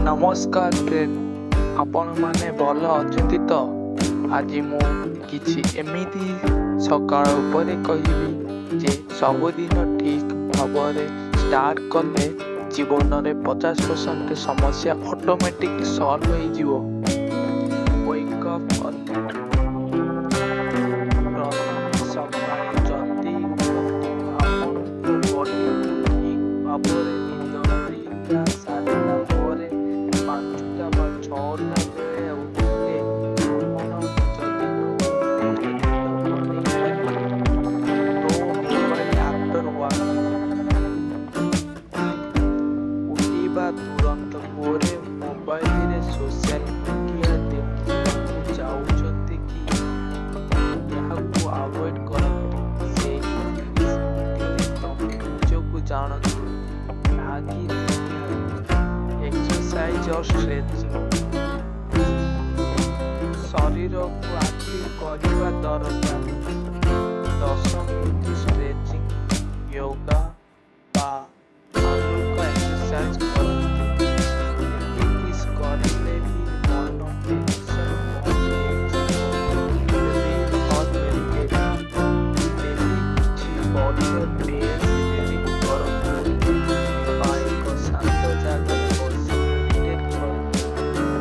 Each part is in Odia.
ନମସ୍କାର ଫ୍ରେଣ୍ଡ, ଆପଣମାନେ ଭଲ ଅଛନ୍ତି ତ? ଆଜି ମୁଁ କିଛି ଏମିତି ସକାଳ ଉପରେ କହିବି ଯେ ସବୁଦିନ ଠିକ୍ ଭାବରେ ଷ୍ଟାର୍ଟ କଲେ ଜୀବନରେ 50% ସମସ୍ୟା ଅଟୋମେଟିକ୍ ସଲ୍ଭ ହେଇଯିବ। Wake up early. ପ୍ରଥମେ ସକାଳେ ଜଲ୍ଦି ଉଠନ୍ତୁ। ଆପଣଙ୍କ ବଡିକୁ ଠିକ୍ ଭାବରେ ନିଦ ମିଳିବା ସାରିଲା ପରେ 5ଟା ବା 6ଟା ବେଳେ ଉଠିଲେ ଆପଣ ନିଜ ଦିନକୁ ବେଷ୍ଟ ଦିନ ବନେଇ ପାରିବେ। No mobile after work. ଉଠିବା ତୁରନ୍ତ ପରେ ମୋବାଇଲରେ ସୋସିଆଲ ମିଡିଆ ଦେଖିବାକୁ ଯାଉଛନ୍ତି କି? ଏହାକୁ ଆଭଏଡ କରନ୍ତୁ। ସେହି 30 ମିନିଟରେ ତମେ ନିଜକୁ ଜାଣନ୍ତୁ, ନା କି ଦୁନିଆକୁ। ଏକ୍ସରସାଇଜ ଓ ଷ୍ଟ୍ରେଚିଂ। ଶରୀରକୁ ଆକ୍ଟିଭ କରିବା ଦରକାର। 10 ମିନିଟ ଷ୍ଟ୍ରେଚିଂ, ୟୋଗା ବା ହାଲୁକା ଏକ୍ସରସାଇଜ କରନ୍ତୁ। ଏତିକି କରିଲେ ବି ମନ ଟେନସନ କମ ହେଇଯିବ। ରିଡ୍ ଅର୍ ମେଡିଟେଟ୍। ଡେଲି କିଛି ବଢିଆ ପେଜ ରିଡିଂ କରନ୍ତୁ ବା ଏକ ଶାନ୍ତ ଜାଗାରେ ବସି ମେଡିଟେଟ୍ କରନ୍ତୁ।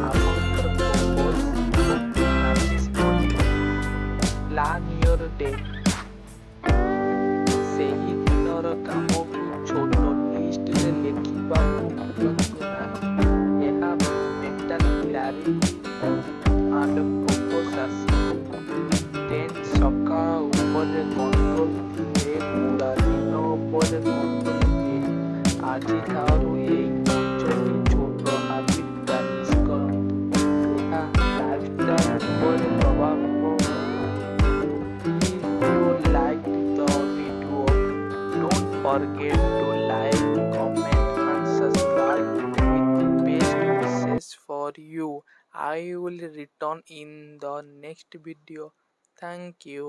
ଆପଣଙ୍କର ଫୋକସ୍ ଏବଂ ପ୍ରାକ୍ଟିସ ବଢିବ। Plan your day. ସେହି ଦିନର କାମକୁ ଛୋଟ ଲିଷ୍ଟରେ ଲେଖିବାକୁ ଭୁଲନ୍ତୁ ନାହିଁ। ଏହା ମେଣ୍ଟାଲ କ୍ଲାରିଟି ଆଣ୍ଡ ଫୋକସ୍ ଆସିବ। ଦେନ୍ ସକାଳ ଉପରେ କଣ୍ଟ୍ରୋଲ ଥିଲେ ପୁରା ଦିନ ଉପରେ କଣ୍ଟ୍ରୋଲ ହୁଏ। ଆଜିଠାରୁ ଏହି ପାଞ୍ଚଟି ଛୋଟ ହାବିଟ ପ୍ରାକ୍ଟିସ କରନ୍ତୁ। ଏହା ଲାଇଫଷ୍ଟାଇଲ ଉପରେ ପ୍ରଭାବ ପକାଇବ। If you liked the video, don't forget to like, comment and subscribe with best wishes for you. I will return in the next video. Thank you.